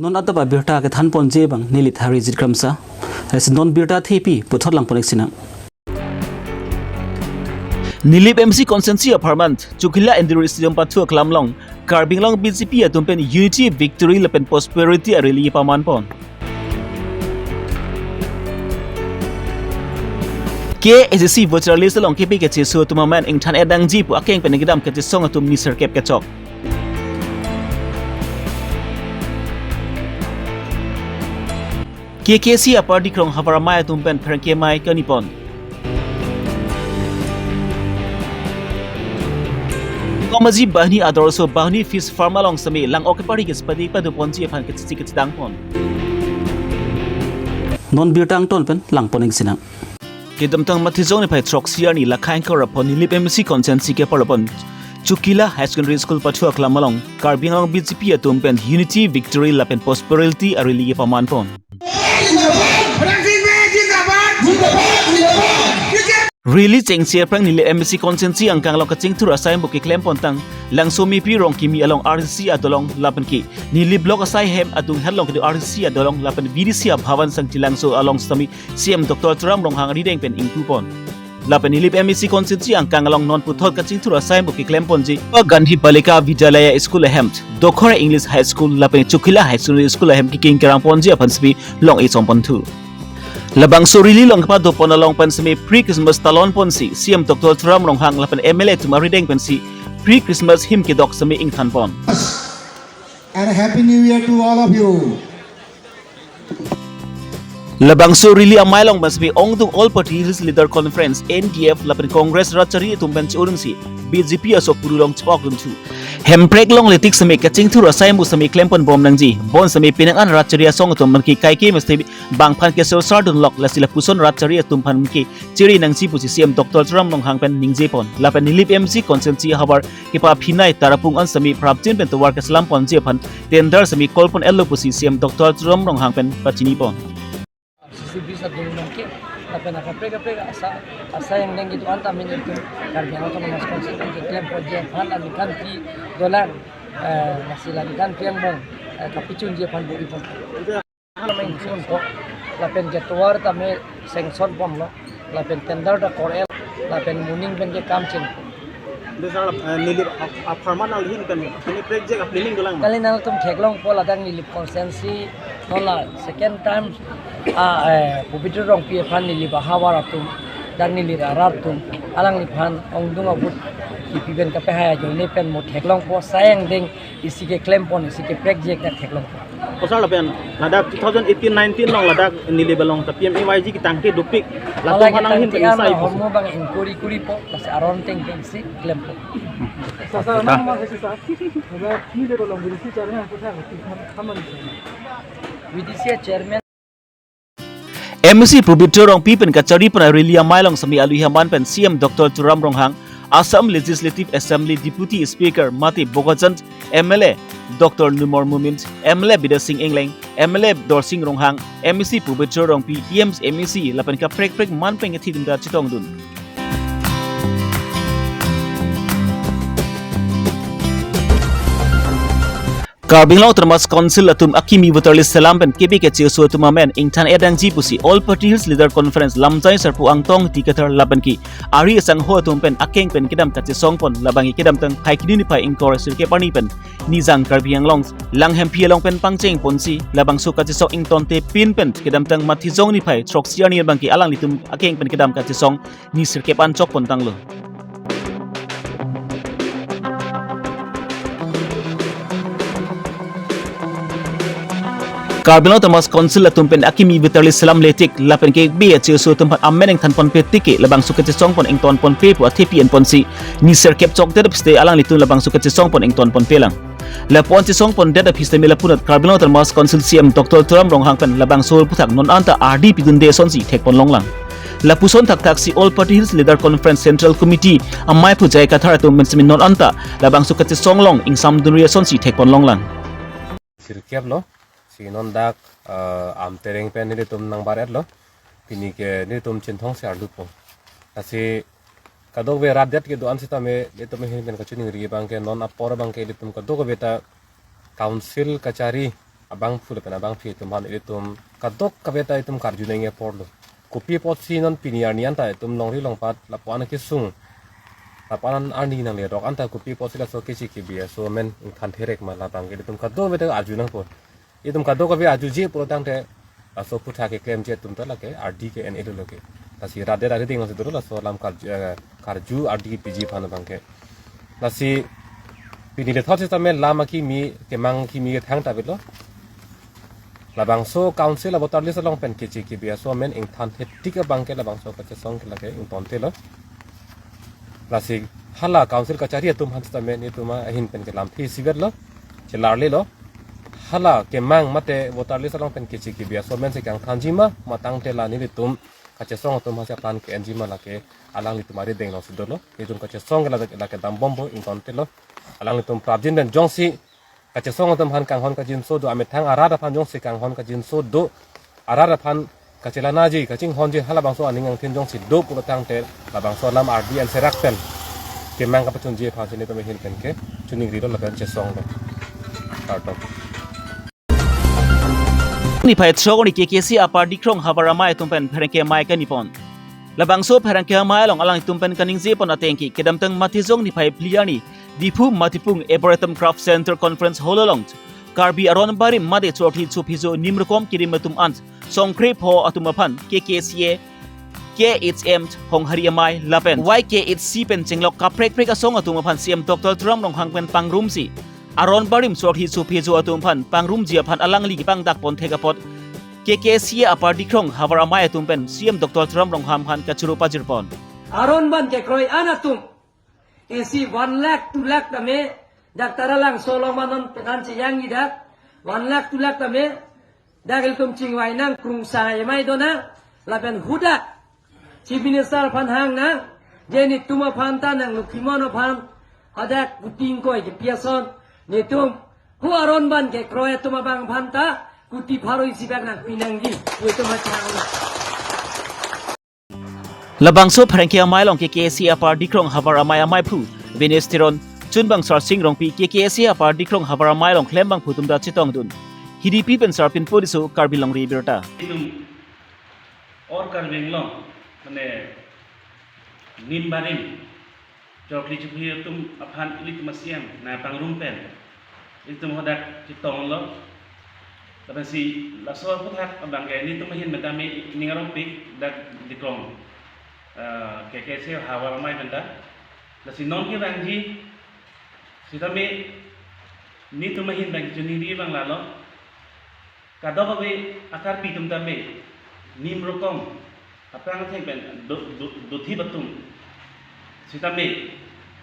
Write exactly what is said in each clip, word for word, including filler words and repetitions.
Non anta abirta kethanponji abang neli Tharijit Kramsa. Lasi non birta thepi puthot langpon-ik sinang. Nilip M C constituency apharman Chokila Indoor Stadium pathu aklam along Karbi Anglong B J P atum pen Unity, Victory lapen Prosperity a-rally pamanpon. K A A C C voter list along kepi kecheso atum amen ingthan-et nangji pu akeng pen kedam kachesong atum ni sirkep kechok. K K C a-party krong havar amei atum pen pherangke amei kanipon. Komaji banghini adorsho banghini fish farm along sitame lang-ok kepari kechepadi padoponji aphan kachechik kachedangpon. Non birta angton pen langpon-ik sinang. Kedamtang Matijong niphai throksi arni lakhai ingkoi ra pho Nilip M C constituency keparlopon Chokila Higher Secondary School pathu aklam along Karbi Anglong B J P atum pen Unity, Victory lapen Prosperity a-rally pamanpon. Rally chengsi aphrang Nilip M C constituency angkang along kachingthur asai mo keklempontang Langsomepi Rongkimi along R C C adolong lapen ke Nilip Block asai hem adung het along kedo R C C adolong lapen V D C abhavan Sangti Langso along sitame C M Doctor Tuliram Ronghang arideng pen ingpupon. Lapen Nilip M A C constituency angkang along non puthot kachingthur asai mo keklemponji Gandhi Balika Vidyalaya School ahem, Dokhora English High School lapen Chokila Higher Secondary School ahem keking kerangponji aphan sitame long-e chongponthu. Labangso rally along kepadopon along pen sitame pre-Christmas talonponsi C M Doctor Tuliram Ronghang lapen M L A atum arideng pensi pre-Christmas hymn kedok sitame ingthanpon. And a Happy New Year to all of you. Labangso rally amei along pen sitame ongdung All Party Hills Leader Conference, N D F lapen Congress rat chari atum pen che-orunsi B J P aso puru along chepokdunthu. Hemprek longle tik sitame kachingthur asai mo sitame klemponbom nangji. Bonsitame penang an rat chari asong atum pen ke kaike mesti bangphan kesorsar dunlok, lasi lapuson rat chari atum aphan ke chiri nangji pusi C M Doctor Tuliram Ronghang pen ningjepon. Lapen Nilip M C constituency havar kepaphinai Tarapung an sitame prapjin pen tovar keselamponji aphan tender sitame call pon-etlo pusi C M Doctor Tuliram Ronghang pen pachinipon. C C B sa dun nangke, lapen kaprek kaprek asa, asa yang deng gitu anta min itu Karbi Anglong Autonomous Council kan keklem project aphan amikan pi dolang, eh, masih lagi kan piang bong, eh, kapichunji aphan buri pon. Hal main chun ko, lapen ke tovar tame sanction bomlo, lapen tender ta kor-et, lapen muning pen ke kam cheng. Desa, eh, Nilip ap-, apharman nangli ahin pen, ini project a-planning dolang ma? Kali nangtum theklongpo ladak Nilip constituency, non la second time, ah, eh, Pabitra Rongpi aphan Nilip ahavar atum, dak Nilip arat atum, alangliphan ongdung a-vote kipi pen kapehai ajoine pen mo theklongpo asai angdeng isi keklempon, isi keprek jek dak theklongpo. O sir, lapen ladak two thousand eighteen nineteen along ladak Nilip along ta P M A Y G ketangke dopik. Latum aphan nanghin pen insai pusi. Hormu bang inquiry kuripo, lasi aron teng tengsi klempo. Sasa, sasa. Nama sasa. Ladak Nilip along V D C chairman ko tha, kaman. V D C chairman. M A C Pabitra Rongpi pen kachari pon a-rally amei along sitame aluhi aman pen C M Doctor Tuliram Ronghang, Assam Legislative Assembly Deputy Speaker mate Bokajan M L A Doctor Numal Momin, M L A Bidya Sing Engleng, M L A Dorsing Ronghang, M A C Pabitra Rongpi, E M, M A C lapen kaprek prek man pen kethi dunda chetongdun. Karbi Anglong Autonomous Council atum akimi voter list selam pen kepi kecheso atum amen ingthan-et nangji pusi All Party Hills Leader Conference Lamjai Sarpo Angtong Ingti Kathar lapen ke ari asangho atum pen akeng pen kedam kachesongpon. Labang kedamtang Phaikuni niphai ingkoi ra sirkep arni pen Nijang Karbi Anglong Langhemphi along pen pangchengponsi labangso kachesong ingtonte pin pen kedamtang Matijong niphai throksi arni abang ke alanglitum akeng pen kedam kachesong ni sirkep an chokpontanglo. Karbi Anglong Autonomous Council atum pen akimi voter list selamletik lapen ke B H U atum aphan amen ingthanponpe tik ke labangso kachesongpon ingtonponpe pu athepi enponsi ni sirkep chokdet aphi sitame alanglitum labangso kachesongpon ingtonponpelang. Lapu-an chesongpondet aphi sitame lapunat Karbi Anglong Autonomous Council C E M Doctor Tuliram Ronghang pen labangso aphuthak non anta ardi pidunde asonsi thekponlonglang. Lapuson thakthaksi All Party Hills Leader Conference Central Committee amei pu J I Kathar atum pen sitame non anta labangso kachesong along ingsamdunri asonsi thekponlonglang. Sirkep lo, si non dak, eh, Amtereng pen nelitum nangbar-etlo, pini ke nelitum Chinthong si arlupo. Lasi kadokave rat det kedo-an sitame, nelitum ahin pen kachiningri abang ke non apor abang ke nelitum kadokave ta council kachari abangphu lapen abangphi atum aphan ilitum kadokave ta itum karju nangji apor lo. Kopi apotsi non pini arni anta itum longri longpat lapu-an kesung, lapu-an arni nanglerok anta kopi apotsi laso K C K B aso amen ingthan therek ma, labang ke itum kadokave ta arju nangpo. Itum kadokave arjuje pulo tangte laso aphuthak keklemji atum ta lake ardi ke-en-e lo ke. Lasi rat det arideng si dolo laso alam karju, eh, karju ardi piji aphan abang ke. Lasi pini lethot sitame lam akimi, kemang akimi kethang ta avelo. Labangso council a-voter list along pen K C K B aso amen ingthan thetik abang ke labangso kachesong ke lake ingtontelo. Lasi hala council kachari atum aphan sitame nelitum ahin pen ke lamthe isivet lo, chelarle lo. Hala kemang mate voter list along pen K C K B aso amen si kangthanji ma, ma tangte la nelitum kachesong atum aphan si aplan ke-enji ma, lake alanglitum arideng along si dolo. Nelitum kachesong ke la, lake dambompo, ingtontelo. Alanglitum prapjin pen jongsi kachesong atum aphan kanghon kajinso do, amethang arat aphan jongsi kanghon kajinso do, arat aphan kachelanaji, kachinghonji halabangso aning angthin jongsi do pulo tangte labangso alam ardi an serak pen kemang kapachunji aphan si nelitum ahin pen ke choningrilo lapen chesonglo. Kardom. Niphai throk arni K K C A Upper Dikrong havar amei atum pen pherangke amei kaningje pon. Labangso pherangke amei along alangtum pen kaningje pon ateng ke kedamtang Matijong niphai phli arni Diphu Matipung Arboretum Craft Center Conference Hall along Karbi aron barim mate chorkli chophijo nimrokom kirim atum an songkre pho atum aphan K K C A, K H M Honghari amei lapen Y K H C pen chenglok kaprek prek asong atum aphan C M Doctor Tuliram Ronghang pen pangrumsi aron barim chorkli chophijo atum aphan pangrumji aphan alangli kepangdak pon thek apot K K C A Upper Dikrong havar amei atum pen C M Doctor Tuliram Ronghang aphan kachoro pajir pon. Aron ban kekroi an atum isi one lakh, two lakh tame, Doctor Langso along ma non penang cheyangji dak, one lakh, two lakh tame, dak ilitum chingvai nang, krungsai amei do nang, lapen hadak Chief Minister aphan hang nang, je netum aphan ta nang Lokhimon aphan hadak kuti ingkoi kepi ason, netum hu aron ban kekroi atum abang aphan ta kuti pharo isi bak nangpi nangji, netum hachang nang. Labangso pherangke amei along K K C A Upper Dikrong havar amei ameiphu Vinesh Teron, chunbang Sarsing Rongpi, K K C A Upper Dikrong havar amei along klembangphu atum ta chetongdun. Hidipi pen Sarpinpo Tisso, Karbi Longri Abirta. Itum or Karbi Anglong, mane, nim barim chorkli chophi atum aphan ilitum a-C M nangpangrum pen ilitum hadak chetonglo. Lapensi laso aphuthak abang ke nelitum ahin pen tame ning arongpik dak Dikrong, eh, K K C A havar amei pen ta. Lasi non kevangji sitame nelitum ahin pen kachiningri abang lalo. Kadokave a-Karbi atum tame nimrokom aphrang atheng pen do, do, dothip atum sitame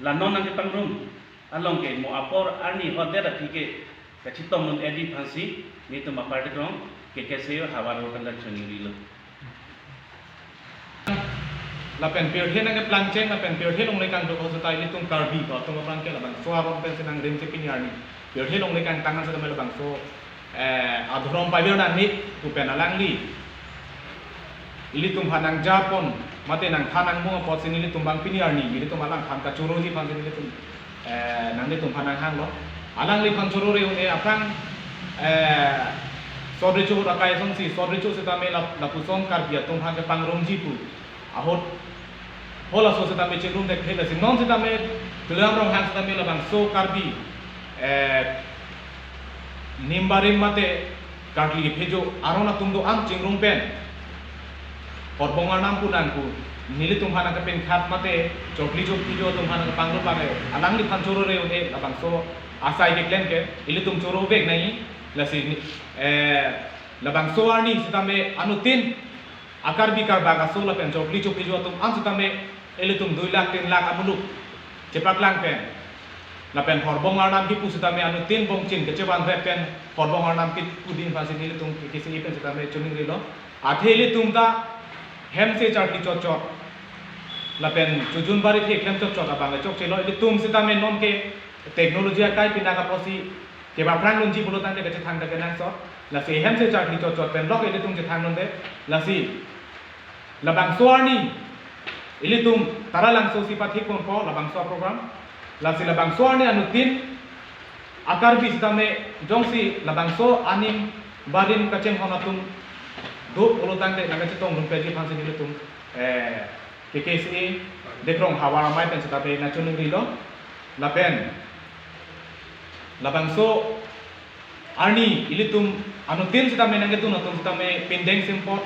la non nangkepangrum along ke mo apor arni hadak aphi ke kachetongdun-edetji aphansi nelitum Upper Dikrong K K C A havar pen ta choningrilo. Lapen pirthe nangkeplangcheng, lapen pirthe longle kangduk ahut seta ilitum Karbi atum aphrang ke labangso aron pensi nangrim si pini arni pirthe longle kangtang an seta labangso, eh, adhorom pavir nangji pu pen alangli ilitum aphan nangjapon mate nangthan nangmung apotsi nelitum abang pini arni ilitum alangphan kachoroji aphansi nelitum, eh, nanglitum aphan nanghanglo. Alangliphan choro re un-e aphrang, eh, sot recho ahut akai asonsi, sot recho sitame lap-, lapuson Karbi atum aphan kepangrumji pu ahut halaso sitame chingrum thekthe, lasi non sitame Tuliram Ronghang sitame labangso Karbi, eh, nim barim mate karkli kephijo aron atum do-an chingrum pen Horbong Arnam pu nang pu nelitum aphan nangkepinkhat mate chorkli chophijo atum aphan nangkepangrum abang alangliphan choro re un-e labangso asai keklem ke ilitum choro vek nangji. Lasi, eh, labangso arni sitame anuttin a-Karbi karbak aso lapen chorkli chophijo atum an sitame ilitum dui lakh tin lakh amuluk chepaklang pen lapen Horbong Arnam kipu sitame anuttin bongchin kechevan vet pen Horbong Arnam kipudin aphansi nelitum K K C A pen sitame choningrilo. Athe ilitum ta hem se charkli chotchot lapen chojun bari the klem chotchot abang le chokchelo. Ilitum sitame non ke technology akai pinak apotsi kepaphrang dunji pulo tangte kachethang ta kenangsot. Lasi hem se charkli chotchot pen lok ilitum chethang dunde. Lasi labangso arni ilitum Taralangso si pathik ponpo labangso program. Lasi labangso arni anuttin A-Karbi sitame jongsi labangso anim barim kachinghon atum do pulotangte nangkachetongdun peji aphansi nelitum, eh, K K C A Dekrong havar amei pen sitame nangchoningrilo. Lapen labangso arni ilitum anuttin sitame nangketun atum sitame pindeng simpot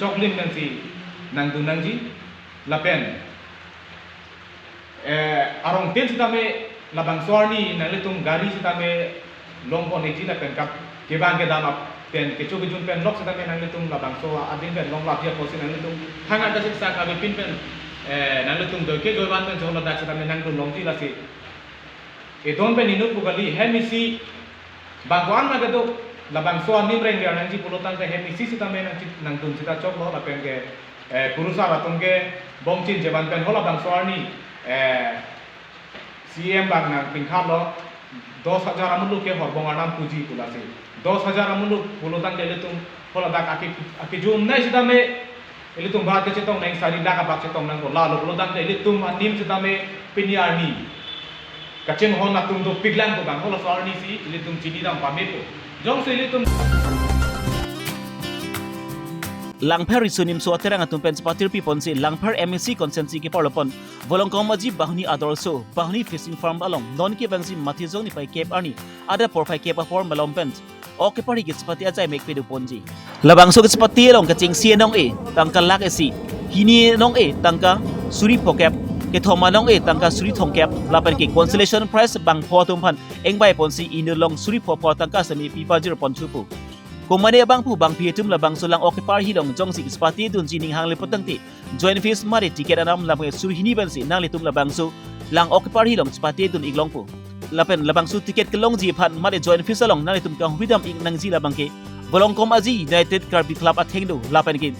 choklim pensi nangdun nangji. Lapen, eh, arongtin sitame labangso arni nanglitum gari sitame longpon ikji lapen kap kevang kedam ap pen kecho kejun pen lok sitame nanglitum labangso adin pen longlapji apotsi nanglitum thangnat kasiksak avepin pen, eh, nanglitum doike joivan pen jolo dak sitame nangdun longji lasi. Edon pen inut pu kali, hem isi bang ko-an ma kedo, labangso anim rengre nangji pulotangte hem isi sitame nangchi-, nangdun sita choklo lapen ke, eh, kurusar atum ke bongchin jevan pen ho labangso arni, eh, C M bang nangpingkhatlo, dos hajar amuluk ke horbong arnam puji pu lasi. Dos hajar amuluk pulotangte ilitum ho ladak aki, akijum nai sitame ilitum bharat kachetong nang sari lakh abak chetong nangkok, lalo pulotangte ilitum anim sitame pini arni kachinghon atum dopiklang ko bang, ho laso arni si ilitum chinidam pamepo. Jongsi ilitum Langpher Riso Nimso Aterang atum pen chepatirpi ponsi Langpher M A C constituency keparlo pon Volongkom Aji Bahuni Adorsho Bahuni Fishing Farm along non kevangsi Matijong niphai kep arni adap porphai kep apor malom pen ok keparhi kachepate ajai mek pado ponji. Labangso kachepate along kechengsi anong-e tangka lakh isi, hini anong-e tangka suri phokep, kethom anong-e tangka suri thomkep, lapen ke consolation prize bangpho atum aphan engbai ponsi inut along suri phopho tangka sitame pi pajir pon thupo. Komane abangphu bangpi atum labangso lang ok keparhi along jongsi kachepate dunji ning hang le pulotangte joint fees mate ticket anam lam ke suri hini pensi nanglitum labangso lang ok keparhi along chepate dun iklongpo. Lapen labangso ticket kelongji aphan mate joint fees along nanglitum kanghuidam ik nangji labang ke Volongkom Aji United Karbi Club athengno lapen ke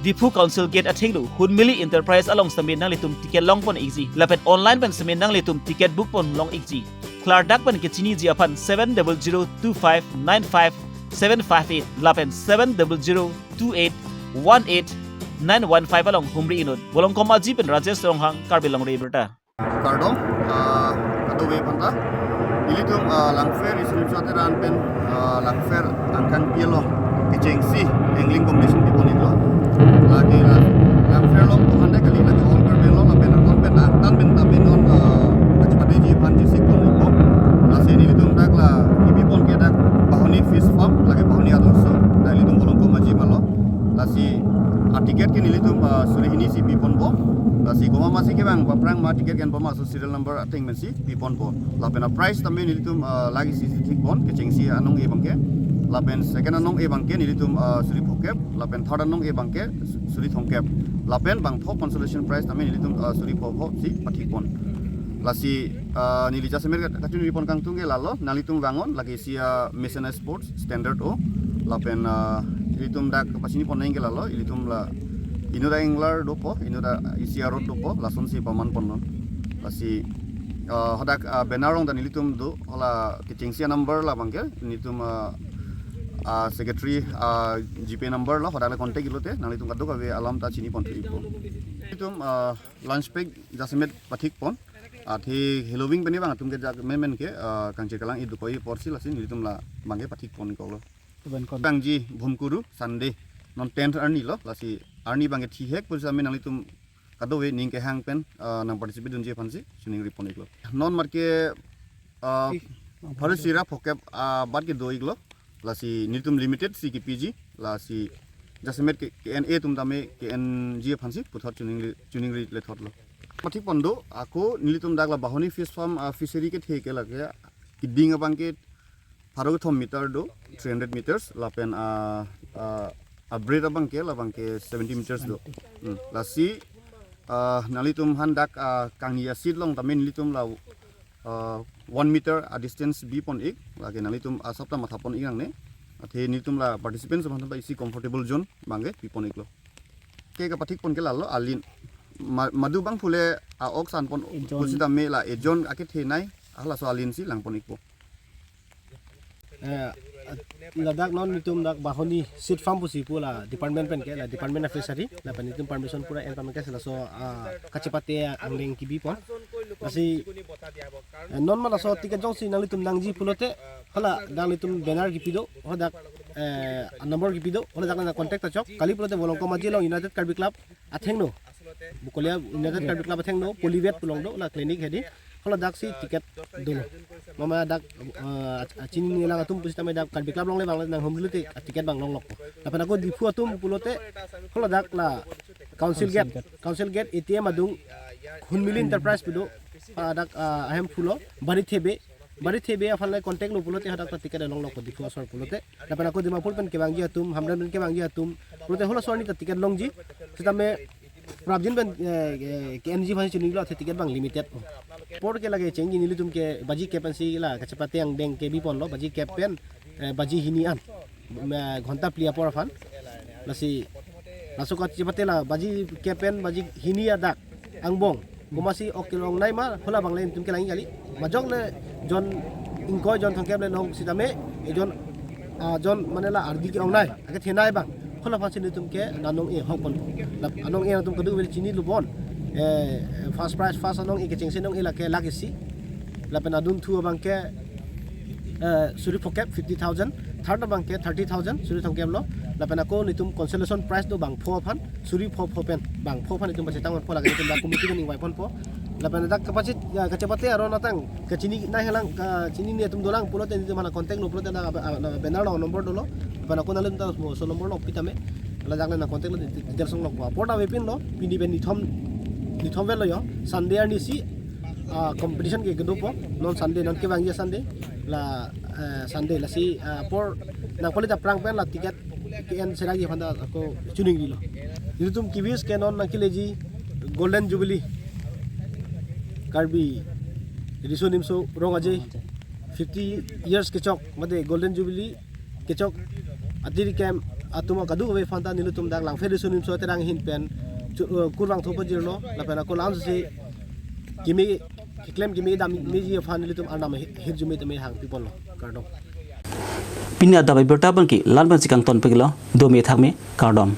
Diphu Council Gate athengno Hunmili Enterprise along sitame nanglitum ticket longpon ikji lapen online pen sitame nanglitum ticket book pon long ikji. Klardak pen kechiniji aphan seven double zero two five nine five seven five eight lapen seven double zero two eight one eight nine one five along humri inut. Volongkom Aji pen Rajesh Ronghang, Karbi Longri Abirta. Kardom, ah, kadokave aphanta. Ilitum, ah, Langpher Riso Nimso Aterang pen, ah, Langpher angkang pi along kechengsi angling competition pipon iklo. Lake la Langpher along buhan dai kali, lake all Karbi along lapen angtan pen angtan pen tame non, ah, kachepateji aphan chesik pon ikpo. Lasi nelitum dak la kepipon ke dak Bahuni Fish Farm, lake Bahuni Adorsho. Dak ilitum Volongkom Aji malo. Lasi a-ticket ke nelitum, ah, suri hini si piponpo. Lasi komat masi kevang aphrang ma ticket ke-enpo ma laso serial number ateng pensi piponpo. Lapen a-prize tame nelitum, ah, lake isi si thikpon, kechengsi anong-e abangke. Lapen second anong-e abangke nelitum, ah, suri phokep. Lapen third anong-e abangke su-, suri thomkep. Lapen bangpho consolation prize tame nelitum, ah, suri phopho si pathikpon. Lasi, ah, neli jasemet ka-, kachiningri pon kangtung ke lalo, nanglitum vang-on, lake isi a-machine sports standard o. Lapen, ah, ilitum dak kapachini pon nang ke lalo, ilitum la inut a-angler dopo, inut a-, isi a-rod dopo, lasonsi paman ponlo. Lasi, ah, hadak, ah, banner along ta nelitum do, hala kechengsi a-number labangke, nelitum, ah, ah, secretary, ah, G Pay number lo, hadak le contact iklote, nanglitum kadokave alam ta chini pon thu ikpo. Nelitum, ah, lunch pack jasemet pathikpon. Athe heloving pen abang atum ke jak memen ke, ah, kangchir kalang idu koi porsi lasi nelitum labangke pathikpon iklo. Tuban kon. Tangji Bhumkuru Sunday. Non tenth arni lo, lasi arni abangke thihek pusi tame nanglitum kadokave ning kehang pen, ah, nang participate dunji aphansi chiningri pon iklo. Non marke, ah, ih, pharo sira phokep, ah, bat kedo iklo. Lasi nelitum limited si kepiji. Lasi jasemet ke, ke-en-e atum tame ke-enji aphansi puthot chiningri, chiningri lethotlo. Pathikpon do, ako nelitum dak la Bahuni Fish Farm, ah, fishery kethe ke lake keding abangke pharo kethom meter do, three hundred meters, lapen, ah, ah, a-breadth abangke, labangke seventy meters do. Hmm. Lasi, ah, nanglitum aphan dak, ah, kangni a-seat along tame nelitum la, ah, one meter a-distance bipon ik, lake nanglitum asap ta mathapon ik nangne. Athe nelitum la participants aphan ta isi comfortable zone abangke pipon iklo. Ke kapathikpon ke lalo alin. Ma-, madu abangphu le a-ok sanpon ejon. Pusi tame la ejon akethenei, halaso alin si langpon ikpo. Eh, ladak non nelitum dak Bahuni Seed Farm pusi pu la department pen ke, la Department of Fishery, lapen nelitum permission pura en pame ke laso, ah, kachepate angling kebipon. Lasi Eh, non ma laso ticket jongsi nanglitum nangji pulote, hala nanglitum banner kipi do, hadak, eh, number kipi do, hala dak nang contact ta chok. Kali pulote Volongkom Aji along United Karbi Club athengno, Bokolia United Karbi Club athengno, Polybet pu along do, la clinic hedi. Hala daksi ticket dolo. Mama dak, eh, ach-, achinine lang atum pusitame dak Karbi Club along le bang le nang hum dulu te ticket bang longlok. Lapen ako Diphu atum pulote, hala dak la Council Gate, Council Gate A T M adung, Hunmili Enterprise pu do, ah, dak, ah, ahem pulo, Bari Thebe, Bari Thebe aphan le contact lo pulote hadak ta ticket longlok Diphu asor pulote. Lapen ako Dimapur pen kevangji atum, Hamren pen kevangji atum pulote halaso arni ta ticket longji. Sitame prapjin pen, eh, eh, K N G aphan chinilo athe ticket bang limited. Apor ke lake chengji nelitum ke baji kep pensi la kachepate angdeng ke biponlo, baji kep pen, eh, baji hini an. Me ghonta phli apor aphan. Lasi, laso kachepate la baji kep pen baji hini adak angbong. Komatsi ok kelongnei ma, hala bang le nelitum kelang kali. Majok le jon ingkoi jon thomkep le long sitame, eh, jon, ah, jon mane la ardi kelongnei, ake thenei bang. Hala aphansi nelitum ke nanong-e hok pon. La anong-e atum kadokave chinilo bon. Eh, first prize, first anong-e kechengsi anong-e lake lakh isi. Lapen adunthu abang ke, eh, suri phokep fifty thousand, third abang ke thirty thousand, suri thomkep lo. Lapen ako nelitum consolation prize do bangpho aphan, suri pho pho pen, bangpho aphan nelitum pachethang ponpo, lake nelitum dak committee pen ingvai ponpo. Lapen dak kapachit, ya, kachepate aron atang, kachinine lang, kachinine atum dolang pulote nelitum aphan contact lo pulote na, na banner lo number dolo. Lapen ako nanglitum ta laso number lo pitame. La dak le nang contact lo details longlokpo. Apor ta avepinlo, pini pen nithom, nithom vet lo yo. Sunday arnisi, ah, competition ke kedopo. Non Sunday, non kevangji Sunday. La, eh, Sunday lasi, ah, apor nangpale ta aphrang pen la ticket ke-en seragi aphan ta ako chuning dilo. Nelitum ke-wish ke non nangkeleji Golden Jubilee Karbi Riso Nimso Rong Aje fifty years kechok, mate Golden Jubilee kechok atiri kem atum kadokave aphan ta nelitum dak Langpher Riso Nimso Terang ahin pen chu-, eh, kurvangthu pajirlo, lapen ako lamsi keme, keklem keme dam meji aphan nelitum arnam hi-, hirjume tame hangpi ponlo. Kardom. Pini adap abirta abangke la-an pensi kangton peglo, dome thakme, kardom.